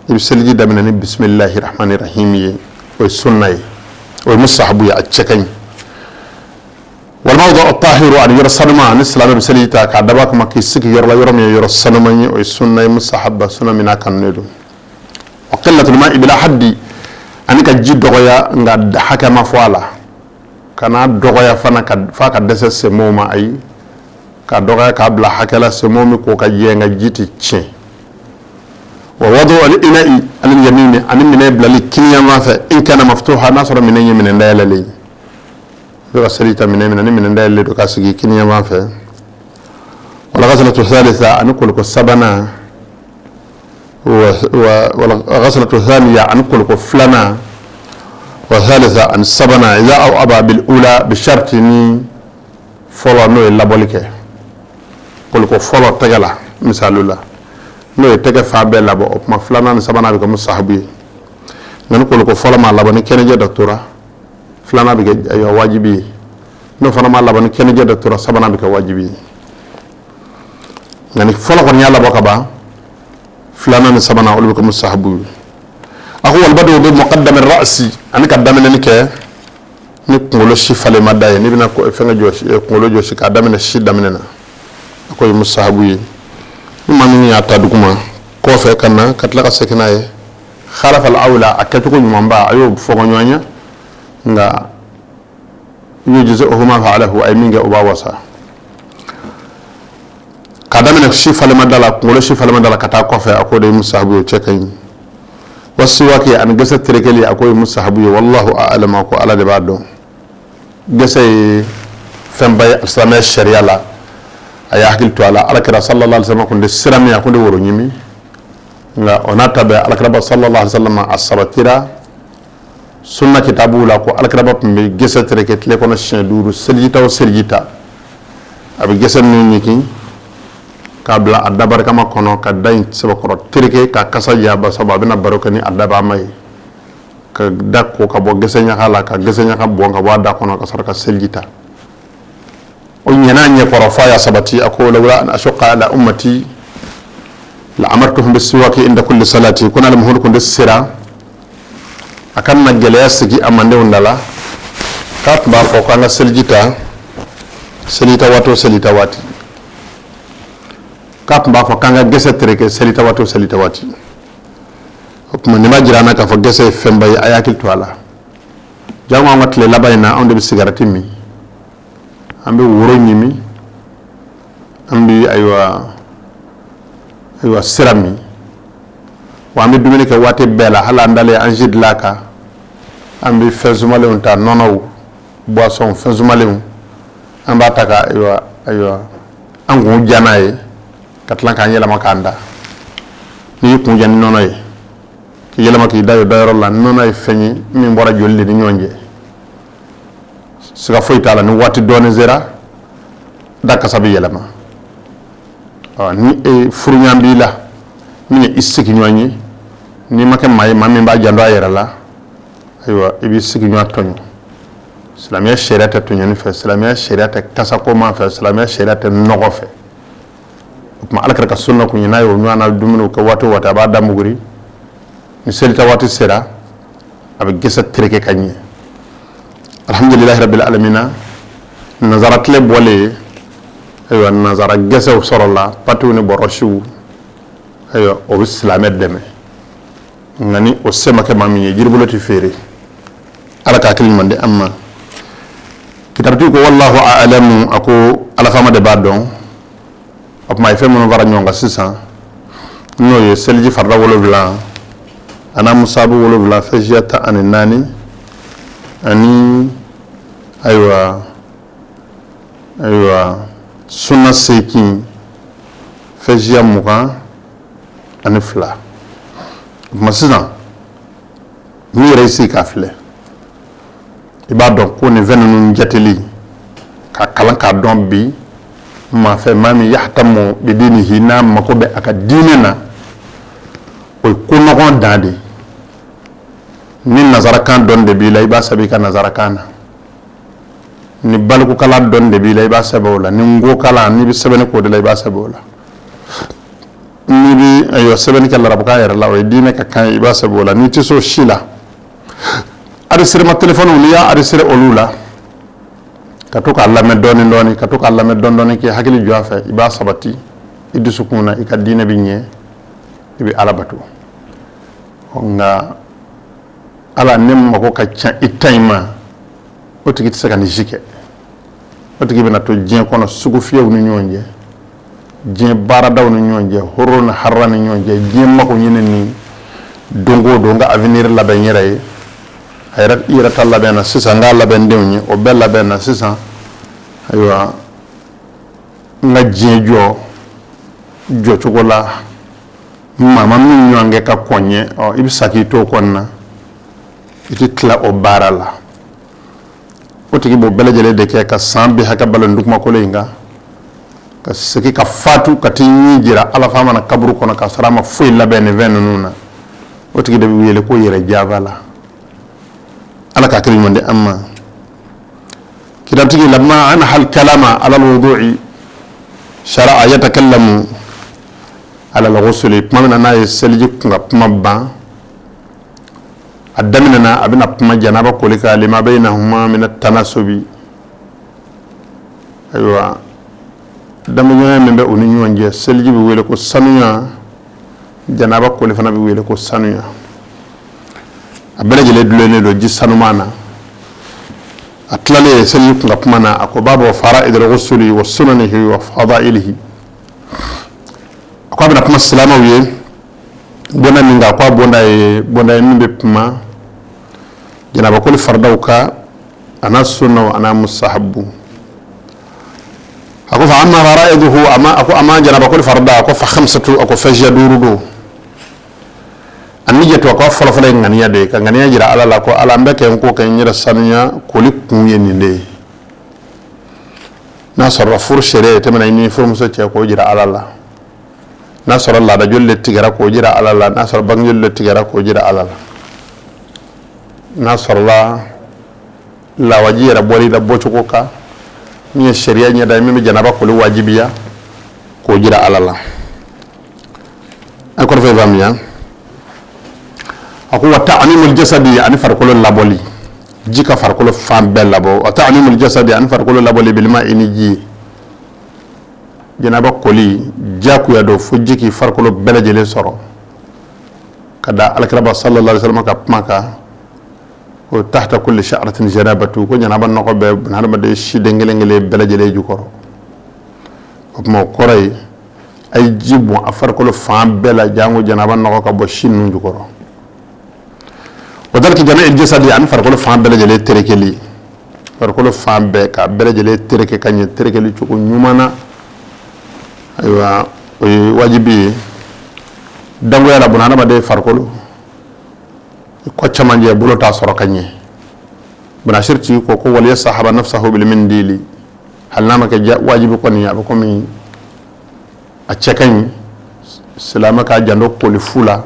B: i bɛ seliji daminɛ ni bisimilahi rahmani rahim ye. O ye sunna ye, o ye musahabu ye, a cɛ ka ɲi. Wal mawdu tahiru, ani yɔrɔ sanuma, ani silamɛ bɛ seliji ta k'a dabɔ a kama k'i sigi yɔrɔ la, yɔrɔ min ye yɔrɔ sanuman ye, o ye sunna ye, musahaba, sunna min n'a kanunen don. Wa qillatul ma'i bila haddi, ani ka ji dɔgɔya, nka hakɛ ma fɔ a la. Kana dɔgɔya fana ka f'a ka dɛsɛ senmow ma, ayi, ka dɔgɔya k'a bila hakɛ la, senmow bɛ ko ka jɛ, nka ji tɛ tiɲɛ. Wa wadu al ina'i al yamini, ani minɛn bilali kiniyanfan fɛ, in kana maftuha, n'a sɔrɔ minɛn ye minɛn dayɛlɛlen ye. I bɛ ka seli ta minɛn min na, ni minɛn dayɛlɛlen don, k'a sigi kiniyanfan fɛ. Wal ghaslatu thalitha, ani koliko sabanan, wal ghaslatu thaniya, ani koliko filanan, wa thalitha, ani sabanan, idha aw'aba bil ula bi sharti, ni Fɔlɔ, n'o ye labɔli kɛ, koliko fɔlɔ tɛgɛ la, misali la, n'o ye tɛgɛ fan bɛɛ labɔ, o tuma filanan ni sabanan bɛ kɛ musahabu ye. Nka ni koliko fɔlɔ ma labɔ, ni kɛnɛjɛ dɔ tora, filanan bɛ kɛ, ayiwa, wajibi ye. N'o fana ma labɔ, ni kɛnɛjɛ dɔ tora, sabanan bɛ kɛ wajibi ye. Nka ni fɔlɔ kɔni y'a labɔ ka ban, filanan ni sabanan, olu bɛ kɛ musahabu ye. A ko walbadu bi muqaddami ra'si, ani ka daminɛni kɛ ni kunkolo si falenma da ye. N'i bɛna fɛngɛ jɔsi, kunkolo jɔsi, k'a daminɛ si daminɛ na, a k'o ye musahabu ye. Ni maa min y'a ta duguma kɔfɛ ka na ka tila ka segin n'a ye, khalafa al-awla, a kɛcogo ɲumanba, a y'o fɔ ɲɔgɔn ye. Nka yujzi'uhu ma fa'alahu, a ye min kɛ, o b'a wasa. K'a daminɛ si falenma da la, kunkolo si falenma da la, ka taa kɔfɛ, a k'o de ye musahabu ye, o cɛ ka ɲi. Wasiwaki, ani gɛsɛ terekeli, a k'o ye musahabu ye. Wallahu a'lam, a ko Ala de b'a dɔn. Gɛsɛ ye fɛnba ye silamɛya sariya la, a y'a hakili to a la. Alakira sallallahu alaihi wasallam kun tɛ sira min, a kun tɛ woro ɲimi. Nka o n'a ta bɛɛ, alakiraba sallallahu alaihi wasallam, a sabatira sunna kitabuw la ko alakiraba tun bɛ gɛsɛ tereke tile kɔnɔ siɲɛ 5. Selijita o selijita, a bɛ gɛsɛ ninnu ɲigin k'a bila a dabarikama kɔnɔ, ka da in sɛbɛkɔrɔ tereke ka kasa ja, basabu a bɛna baro kɛ ni a dabama ye, ka da ko ka bɔ gɛsɛ ɲaga la, ka gɛsɛ ɲaga bɔn ka bɔ a da kɔnɔ, ka sɔrɔ ka seliji ta. O ɲɛna ɲɛkɔrɔ f'a y'a sabati, a ko lawla an ashuqqa ala ummati la amartuhum bisiwaki inda kulli salati. Ko n'ale Muhamadu kun tɛ siran a kana gɛlɛya sigi a mandenw da la, k'a tun b'a fɔ ko an ka seliji ta selita waati o selita waati, k'a tun b'a fɔ k'an ka gɛsɛ tereke selita waati o selita waati. O tuma nin b'a jira an na k'a fɔ gɛsɛ ye fɛnba ye, a y'a hakili to a la. Jango an ka tile laban in na, anw de bɛ sigarati min, an bɛ woro ɲimi, an bɛ, ayiwa, sira min wa, an bɛ dumuni kɛ waati bɛɛ la, hali an dalen, an si dilan kan, an bɛ fɛn sumalenw ta, nɔnɔw, boisson, fɛn sumalenw, an b'a ta ka, ayiwa, an kun ja n'a ye, ka tila k'an yɛlɛma k'an da. N'i y'i kun ja ni nɔnɔ ye, k'i yɛlɛma k'i da o dayɔrɔ la, nɔnɔ ye fɛn ye min bɔra joli de ni ɲɔgɔn cɛ, siga foyi t'a la, ni waati dɔɔnin sera, da kasa bɛ yɛlɛma. Ni e furuɲɔgɔn b'i la min ye i sigiɲɔgɔn ye, n'i ma kɛ maa ye, maa min b'a janto a yɛrɛ la, ayiwa, i b'i sigiɲɔgɔn tɔɲɔ. Silamɛya sariya tɛ tɔɲɔni fɛ, silamɛya sariya tɛ kasakoma fɛ, silamɛya sariya tɛ nɔgɔ fɛ. O tuma Alakira ka sunna kun ye, n'a ye o ɲɔgɔn na dumuniw kɛ waati o waati, a b'a da muguri. Ni selita waati sera, a bɛ gɛsɛ tereke ka ɲɛ. Alhamdulilahi rabbil alamina, nanzara tile bɔlen, ayiwa, nanzara gɛsɛw sɔrɔla, patiw ni bɔrɔsiw, ayiwa, o bɛ silamɛ dɛmɛ. Nka ni o se ma kɛ maa min ye, jiribolo tɛ feere. Ala ka hakili ɲuman di an ma. Kitabutigi ko wallahu a'lamu, a ko Ala faama de b'a dɔn. O tuma a ye fɛn minnu fara ɲɔgɔn kan sisan, n'o ye seliji farida 7 an'a musabu 7, fɛn siya 14, ani, ayiwa, sunna 8, fɛn siya 22. O tuma sisan, n'i yɛrɛ y'i sigi k'a filɛ, i b'a dɔn ko nin fɛn ninnu jateli ka kalan k'a dɔn bi, maa fɛ, maa min yahtamu bidinihi, n'a mako bɛ a ka diinɛ na, o ye ko nɔgɔn dan de ye. Ni nazarakan dɔn de b'i la, i b'a sɛbɛn i ka nazarakan na. Ni balikukalan dɔn de b'i la, i b'a sɛbɛn o la. Ni nkokalan, n'i bɛ sɛbɛnni k'o de la, i b'a sɛbɛn o la. N'i bɛ, ayiwa, sɛbɛnni kɛ larabukan yɛrɛ la, o ye diinɛ ka kan ye, i b'a sɛbɛn o la. N'i tɛ se o si la, enregistrement téléphone, n'i y'a enregistrer olu la, ka to k'a lamɛn dɔɔni dɔɔni, ka to k'a lamɛn dɔɔni dɔɔni, k'i hakili jɔ a fɛ, i b'a sabati i dusukun na, i ka diinɛ bɛ ɲɛ, i bɛ Ala bato. Nka Ala ne mago ka ca i ta in ma, o tigi tɛ se ka nin si kɛ. O tigi bɛna to diɲɛ kɔnɔ, sugufiyɛw ni ɲɔgɔn cɛ, diɲɛ baaradaw ni ɲɔgɔn cɛ, horo ni harara ni ɲɔgɔn cɛ, diɲɛ mako ɲini ni don o don, n ka avenir labɛn n yɛrɛ ye, a yɛrɛ, i yɛrɛ ta labɛn na sisan, n k'a labɛn n denw ye, o bɛɛ labɛn na sisan, ayiwa, n ka diɲɛ jɔ jɔcogo la, maa ma min ɲɔgɔn kɛ ka kɔn ɲɛ. Ɔ, i bɛ sa k'i to o kɔnɔna, i tɛ tila o baara la. O tigi b'o bɛɛ lajɛlen de kɛ ka san bi hakɛ balo dugumakolo in kan, ka segin ka fatu ka t'i ɲɛ jira Ala faama na kaburu kɔnɔ, k'a sɔrɔ a ma foyi labɛn nin fɛn ninnu na. O tigi de bɛ wele ko yɛrɛ jabala. Ala ka hakili ɲuman di an ma. Kitabutigi lamma anha al-kalama ala al-wudu'i shara'a yatakallamu ala al-ghusli. Tuma min na n'a ye seliji kun ka kuma ban, a daminɛna a bɛna kuma janaba koli kan, lima baynahuma min at-tanasubi. Ayiwa, daminɛɲɔgɔnya min bɛ u ni ɲɔgɔn cɛ, seliji bɛ wele ko sanuya, janaba koli fana bɛ wele ko sanuya. A bɛɛ lajɛlen dulonnen don ji sanuman na. A tilalen seliji kun ka kuma na, a ko babu fara'idil ghusli wa sunanihi wa fadailihi. A ko a bɛna kuma silamɛw ye bonda min kan, a ko a bonda ye bonda ye min bɛ kuma janaba koli faridaw kan, a n'a sunnaw, a n'a musahabu. A ko fa amma fara'iduhu, ama a ko ama janaba koli farida, a ko fa khamsatu, a ko fɛn 5 don. An-niyatu, a ko a fɔlɔfɔlɔ ye ŋaniya de ye, ka ŋaniya jira Ala la ko Ala, n bɛ kɛ n ko kɛ n yɛrɛ sanuya, koli kun ye nin de ye. N'a sɔrɔla furu sariya tɛmɛna i ni furumuso cɛ, k'o jira Ala la. N'a sɔrɔ laada joli de tigɛra, k'o jira Ala la. N'a sɔrɔ bange joli de tigɛra, k'o jira Ala la. N'a sɔrɔla lawaji yɛrɛ bɔra i la bɔcogo kan min ye sariya ɲɛda ye, min bɛ janaba koli wajibiya, k'o jira Ala la. An kɔrɔfɔ faamuya. A ko wa ta'mimul jasadi, ani farikolo labɔli, ji ka farikolo fan bɛɛ labɔ. Wa ta'mimul jasadi, ani farikolo labɔli bilma'i, ni ji ye. Janaba koli jagoya don fo ji k'i farikolo bɛɛ lajɛlen sɔrɔ, ka da alakiraba sallallahu alaihi wasallam ka kuma kan ko tahta kulli sha'ratin janabatu, ko janaba nɔgɔ bɛ hadamaden siden kelen kelen bɛɛ lajɛlen jukɔrɔ. O tuma, o kɔrɔ ye a ye ji bɔn a farikolo fan bɛɛ la, janko janaba nɔgɔ ka bɔ si ninnu jukɔrɔ. Wa dalki jami'il jasadi, ani farikolo fan bɛɛ lajɛlen terekeli, farikolo fan bɛɛ k'a bɛɛ lajɛlen tereke ka ɲɛ terekeli cogo ɲuman na. Ayiwa, o ye wajibi ye dangoya la. Buna hadamaden farikolo kɔ camancɛ, bolo t'a sɔrɔ ka ɲɛ. Bunasiri tigi ko waliya sahaba nafsahu bil mindili, hali n'a ma kɛ wajibi kɔni, a bɛ komi a cɛ ka ɲi silamɛ k'a janto koli fu la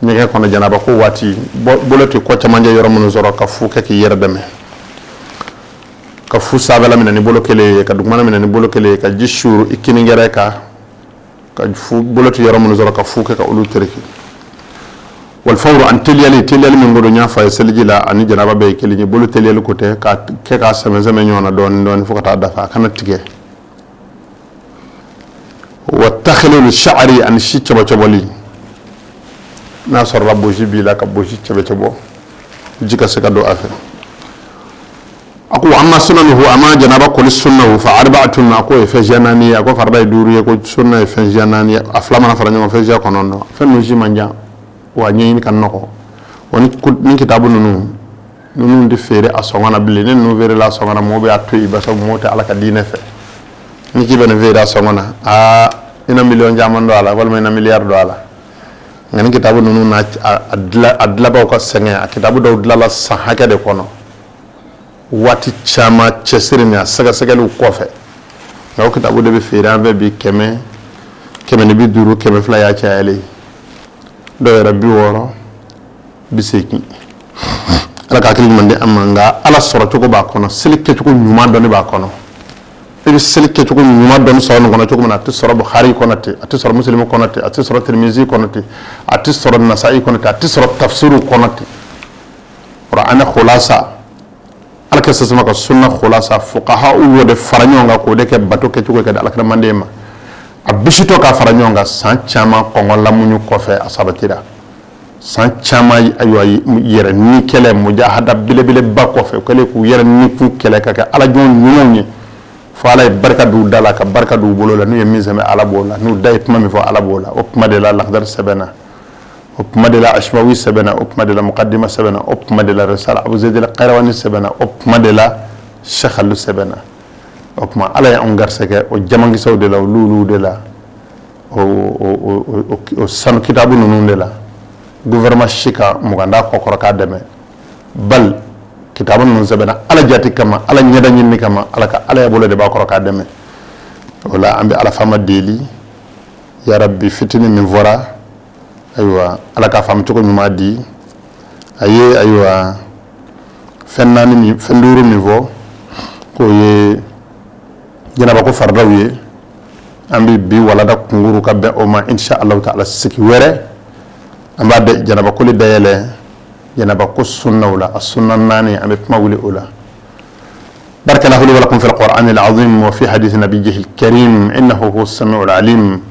B: ɲɛgɛn kɔnɔ janaba ko waati, bolo tɛ kɔ camancɛ yɔrɔ minnu sɔrɔ, ka fu kɛ k'i yɛrɛ dɛmɛ, ka fu sanfɛla minɛ ni bolo kelen ye, ka dugumana minɛ ni bolo kelen ye, ka ji suuru i kinigɛrɛ kan, ka fu bolo tɛ yɔrɔ minnu sɔrɔ, ka fu kɛ ka olu tereke. Wal fawru, an teliyali, teliyali min ko don, n y'a fɔ a ye, seliji la ani janaba bɛɛ ye kelen ye. Bolo teliyali ko tɛ ka kɛ k'a sɛmɛ sɛmɛ ɲɔgɔn na dɔɔni dɔɔni fo ka taa dafa, a kana tigɛ. Wa takhlilu sha'ri, ani si cɛbɔcɛbɔli. N'a sɔrɔla bosi b'i la, ka bosi cɛbɔcɛbɔ, ji ka se ka don a fɛ. A ko amma sunanuhu, amma janaba koli sunnahu, fa arba'atun, a ko ye fɛn siya 4 ye. A ko farida ye 5 ye, ko sunna ye fɛn siya 4 ye. A fila mana fara ɲɔgɔn, fɛn siya 9. Fɛn ninnu si man jan wa ɲɛɲini ka nɔgɔ. Wa ni kitabu ninnu tɛ feere a sɔngɔ na bilen. Ni ninnu feerela a sɔngɔ na, mɔgɔw bɛ a to yen, barisa mɔgɔw tɛ Ala ka diinɛ fɛ. Ni k'i bɛ nin feere a sɔngɔ na, aa, i na miliyɔn caman don a la, walima i na miliyari don a la. Nka ni kitabu ninnu n'a a dilabaw ka sɛgɛn, a kitabu dɔw dilala san hakɛ de kɔnɔ, waati caman cɛsiri ni a sɛgɛsɛgɛliw kɔfɛ. Nka o kitabu de bɛ feere an fɛ bi 100, 150, 200 y'a cayalen, dɔw yɛrɛ 60, 80. Ala ka hakili ɲuman di an ma. Nka Ala sɔrɔ cogo b'a kɔnɔ, seli kɛcogo ɲuman dɔnni b'a kɔnɔ. I bɛ seli kɛcogo ɲuman dɔnni sɔrɔ nin kɔnɔ cogo min na, a tɛ sɔrɔ Bukhari kɔnɔ ten, a tɛ sɔrɔ Muslim kɔnɔ ten, a tɛ sɔrɔ Tirmizi kɔnɔ ten, a tɛ sɔrɔ Nasa'i kɔnɔ ten, a tɛ sɔrɔ tafsiru kɔnɔ ten. Kuranɛ khulasa, Ala kira sasama ka sunna khulasa, fuqaha y'o de fara ɲɔgɔn kan k'o de kɛ bato kɛcogo ka di alakira manden ma. A bisitɔ k'a fara ɲɔgɔn kan, san caman kɔngɔ lamuɲu kɔfɛ, a sabatira san caman, ayiwa, yɛrɛ ni kɛlɛ mujahada belebeleba kɔfɛ, u kɛlen k'u yɛrɛ ni kun kɛlɛ ka kɛ alajɔn ɲumanw ye, fo Ala ye barika d'u da la, ka barika d'u bolo la. N'u ye min sɛbɛn, Ala b'o la. N'u da ye kuma min fɔ, Ala b'o la. O kuma de la Lakhdar sɛbɛnna, o kuma de la Ashmawi sɛbɛnna, o kuma de la Muqaddima sɛbɛnna, o kuma de la Risala Abu Zayd al-Qayrawani sɛbɛnna, o kuma de la Cheikh Alu sɛbɛnna. O kuma, Ala ye anw garisɛgɛ o jamankisɛw de la, o luuluw de la, o sanu kitabu ninnu de la. Gouvernement si ka mugan d'a kɔ kɔrɔ k'a dɛmɛ, bal Kitabu ninnu sɛbɛnna Ala jati kama, Ala ɲɛda ɲinini kama, Ala ka Ala bolo de b'a kɔrɔ k'a dɛmɛ. O la an bɛ Ala faama deli, ya Rabbi, fitinin min fɔra, ayiwa, Ala k'a faamu cogo ɲuman di a ye. Ayiwa, fɛn naani min, fɛn duuru min fɔ k'o ye janabako faridaw ye, an bɛ bi walada kunkuru ka bɛn o ma, insha Allahu taala. Sigi wɛrɛ, an b'a da janabakoli dayɛlɛ, janabako sunnaw la, a sunna naani, an bɛ kuma wuli o la. بارك الله لي ولكم في القرآن العظيم وفي حديث نبيه الكريم، إنه هو السميع العليم.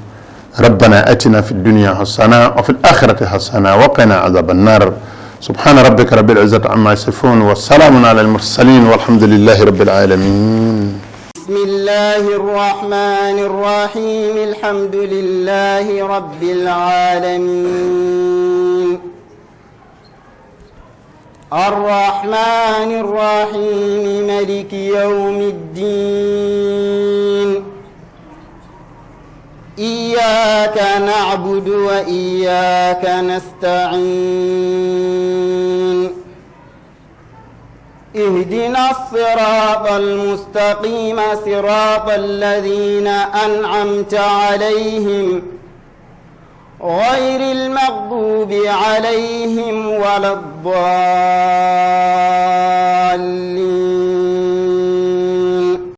B: ربنا أتنا في الدنيا حسنة وفي الآخرة حسنة وقنا عذاب النار. سبحان ربك رب العزة عما يصفون وسلام على المرسلين والحمد لله رب العالمين.
A: بسم الله الرحمن الرحيم. الحمد لله رب العالمين. الرحمن الرحيم. ملك يوم الدين. إياك نعبد وإياك نستعين. اهدنا الصراط المستقيم، صراط الذين أنعمت عليهم غير المغضوب عليهم ولا الضالين.